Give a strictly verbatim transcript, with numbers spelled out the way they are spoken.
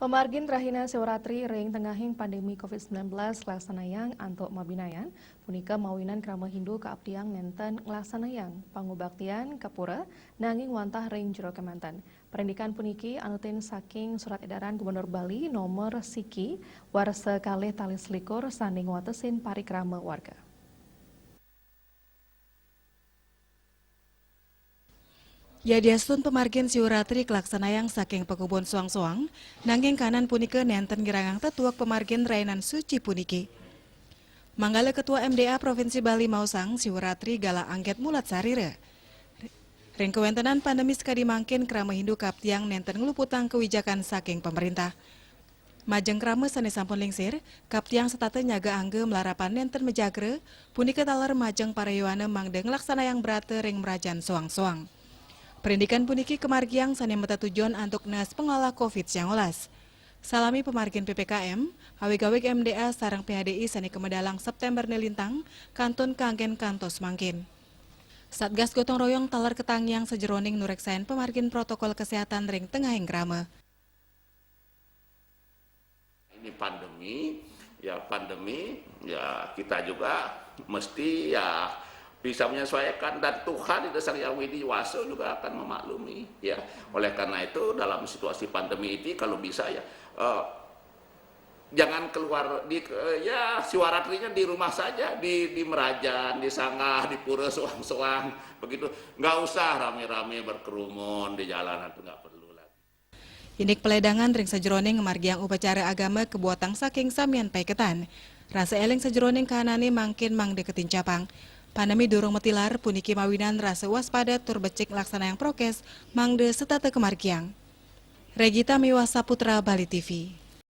Pamargin rahina Siwaratri ring tengahing pandemi covid sembilan belas nglaksanayang antuk mabinayan, punika mawinan krama Hindu kaaptiang nenten nglaksanayang pangubaktian ka pura, nanging wantah ring jero kemanten. Parindikan puniki anutin saking Surat Edaran Gubernur Bali nomor siki warsa kalih tali selikur sane ngwatesin parikrama warga. Yadiastun pamargin Siwaratri kalaksanayang saking pakubon soang-soang, nanging kanan punika nenten ngirangang tetuek pamargin rainan suci puniki. Manggala Ketua M D A Provinsi Bali maosang, Siwaratri galah anggét mulat sarira. Ring kawentenan pandemi sakadi mangkin, krama Hindu kaaptiang nenten ngluputang kawijakan saking pamarintah. Majeng krama sane sampun lingsir, kaaptiang setata nyaga angga malarapan nenten majagra, punika taler majeng para yowana mangda nglaksanayang brata ring mrajan soang-soang. Parindikan puniki kamargiang sane matetujon antuk nees pangolah covid sembilan belas. Salami pamargin P P K M, awig-awig M D A sareng P H D I sane kamedalang September nalintang, kantun kanggen kantos mangkin. Satgas gotong royong taler katangiang sajeroning nureksain pamargin protokol kesehatan ring tengahing krama. Ini pandemi, ya pandemi, ya kita juga mesti ya bisa menyesuaikan, dan Tuhan itu Sang Yang Widi Waso juga akan memaklumi, ya. Oleh karena itu, dalam situasi pandemi ini, kalau bisa, ya, eh, jangan keluar di, eh, ya, Siwaratrinya di rumah saja, di di merajan, di sanggah, di pura soang-soang begitu. Nggak usah rame-rame berkerumun di jalanan, itu nggak perlu lagi. Indik paledangan ring sajeroning ngamargiang upacara agama kabuatang saking samian paiketan. Rasa eling sajeroning kahanane mangkin mangda katincapang. Pandemi durung matilar, puniki mawinan rasa waspada tur becik nglaksanayang prokes mangda setata kamargiang. Regita Miwah Saputra, Bali T V.